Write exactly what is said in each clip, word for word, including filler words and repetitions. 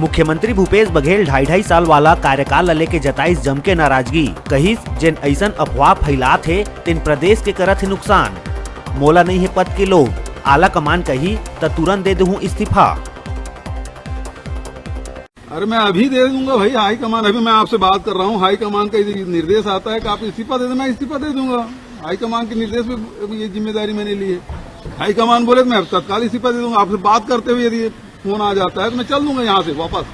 मुख्यमंत्री भूपेश बघेल ढाई ढाई साल वाला कार्यकाल ल लेके जताइस जमके नाराजगी। कहिस, जेन अइसन अफवाह फैलात हे, तेन प्रदेश के करत हे नुकसान। मोला नइ हे पद के लोभ, आला कमान कही त तुरंत दे देहूं इस्तीफा। अरे, मैं अभी दे दूंगा भाई, हाई कमान, अभी मैं आपसे बात कर रहा हूँ, हाई कमान का यदि निर्देश आता है कि आप इस्तीफा दे दें, मैं इस्तीफा दे दूंगा। हाई कमान के निर्देश पे ये जिम्मेदारी मैंने ली है। हाई कमान बोले तो मैं तत्काल इस्तीफा दे दूंगा। आपसे बात करते हुए यदि ये फोन आ जाता है तो मैं चल दूंगा यहाँ से वापस।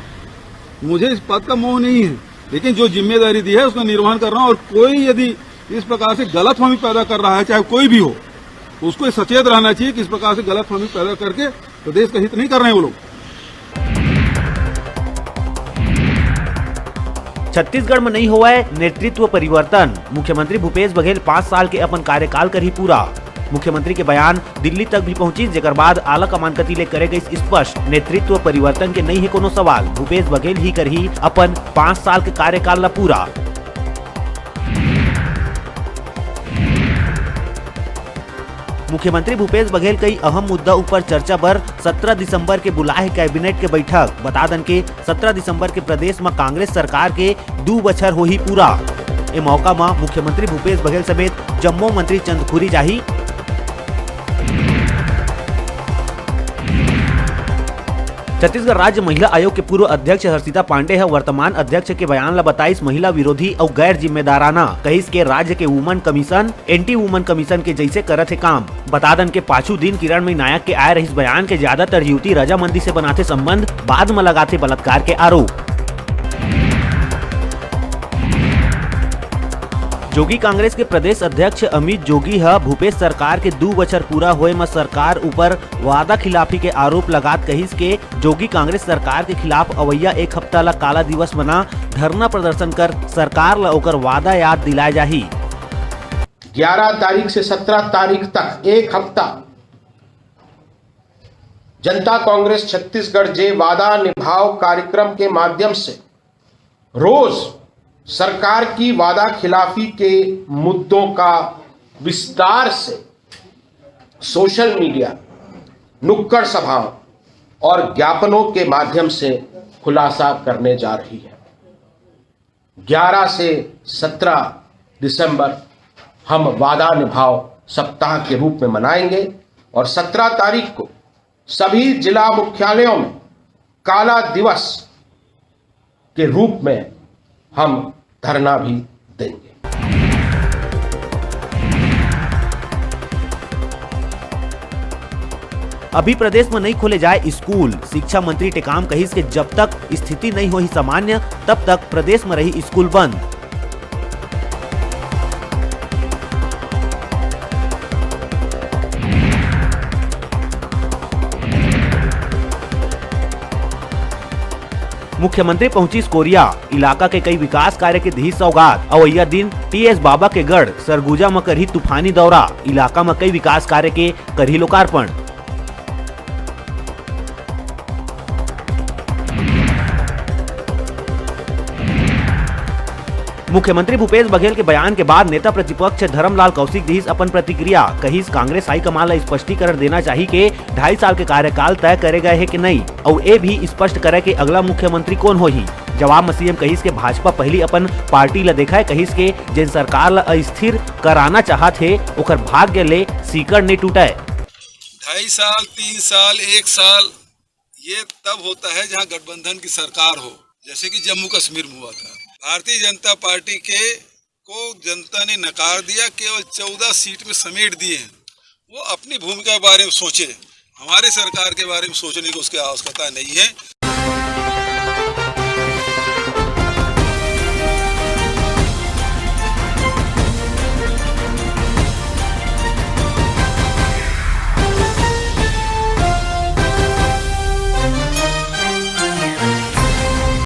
मुझे इस पद का मोह नहीं है, लेकिन जो जिम्मेदारी दी है उसका निर्वहन कर रहा हूँ। और कोई यदि इस प्रकार से गलतफहमी पैदा कर रहा है, चाहे कोई भी हो, उसको सचेत रहना चाहिए कि इस प्रकार से गलतफहमी पैदा करके प्रदेश का हित नहीं कर रहे हैं वो लोग। छत्तीसगढ़ में नहीं होवय नेतृत्व परिवर्तन, मुख्यमंत्री भूपेश बघेल पाँच साल के अपन कार्यकाल करही पूरा। मुख्यमंत्री के बयान दिल्ली तक भी पहुंचिस, जेकर बाद आला कमान कति ले करे गइस स्पष्ट, नेतृत्व परिवर्तन के नइ हे कोनो सवाल, भूपेश बघेल ही करही अपन पाँच साल के कार्यकाल ला पूरा। मुख्यमंत्री भूपेश बघेल कई अहम मुद्दा ऊपर चर्चा बर सत्रह दिसंबर के बुलाए हे कैबिनेट के बैठक। बता दन के सत्रह दिसंबर के प्रदेश म कांग्रेस सरकार के दू बछर होही पूरा। ए मौका म मुख्यमंत्री भूपेश बघेल समेत जम्मो मंत्री चंदखुरी जाही। छत्तीसगढ़ राज्य महिला आयोग के पूर्व अध्यक्ष हर्षिता पांडे ह वर्तमान अध्यक्ष के बयान ल बताइस महिला विरोधी अउ गैर जिम्मेदाराना। कहिस के राज्य के woman commission, anti woman commission के जैसे करत हे काम। बता दन के पाछू दिन किरण मई नायक के आए रहिस बयान के ज्यादातर युवती रजामंदी से बनाथे संबंध, बाद म लगाथे बलात्कार के आरोप। जोगी कांग्रेस के प्रदेश अध्यक्ष अमित जोगी ह भूपेश सरकार के दू बछर पूरा होए म सरकार ऊपर वादा खिलाफी के आरोप लगात कहिस के जोगी कांग्रेस सरकार के खिलाफ अवइया एक हफ्ता ला काला दिवस बना धरना प्रदर्शन कर सरकार ला ओकर वादा याद दिलाए जाही। ग्यारह तारीख से सत्रह तारीख तक एक हफ्ता जनता कांग्रेस छत्तीसगढ़ जे वादा निभाव कार्यक्रम के माध्यम से रोज सरकार की वादा खिलाफी के मुद्दों का विस्तार से सोशल मीडिया, नुक्कड़ सभाओं और ज्ञापनों के माध्यम से खुलासा करने जा रही है। ग्यारह से सत्रह दिसंबर हम वादा निभाव सप्ताह के रूप में मनाएंगे और सत्रह तारीख को सभी जिला मुख्यालयों में काला दिवस के रूप में हम धरना भी देंगे। अभी प्रदेश में नहीं खोले जाए स्कूल, शिक्षा मंत्री टेकाम कहिस के जब तक स्थिति नहीं होही सामान्य, तब तक प्रदेश में रही स्कूल बंद। मुख्यमंत्री पहुंचिस कोरिया, इलाका के कई विकास कार्य के दिही सौगात। अवइया दिन टीएस बाबा के गढ़ सरगुजा म करही तूफानी दौरा, इलाका म कई विकास कार्य के करही लोकार्पण। मुख्यमंत्री भूपेश बघेल के बयान के बाद नेता प्रतिपक्ष धर्मलाल कौशिक दिहिस अपन प्रतिक्रिया। कहिस, कांग्रेस हाईकमान ला स्पष्टीकरण देना चाही के ढाई साल के कार्यकाल तय करे गए हे के नई, अउ ए भी स्पष्ट करे के अगला मुख्यमंत्री कोन होही। जवाब म सीएम कहिस के भाजपा पहिली अपन पार्टी ला देखय, कहिस के जेन सरकार ला अस्थिर कराना चाहत हे, ओकर भाग्य ले सीकड़ नइ टूटय। ढाई साल, तीन साल, एक साल, ये तब होता है जहां गठबंधन की सरकार हो, जैसे कि जम्मू कश्मीर में हुआ था। भारतीय जनता पार्टी के को जनता ने नकार दिया, केवल चौदह सीट में समेट दिए हैं। वो अपनी भूमिका के बारे में सोचे, हमारे सरकार के बारे में सोचने की उसकी आवश्यकता नहीं है।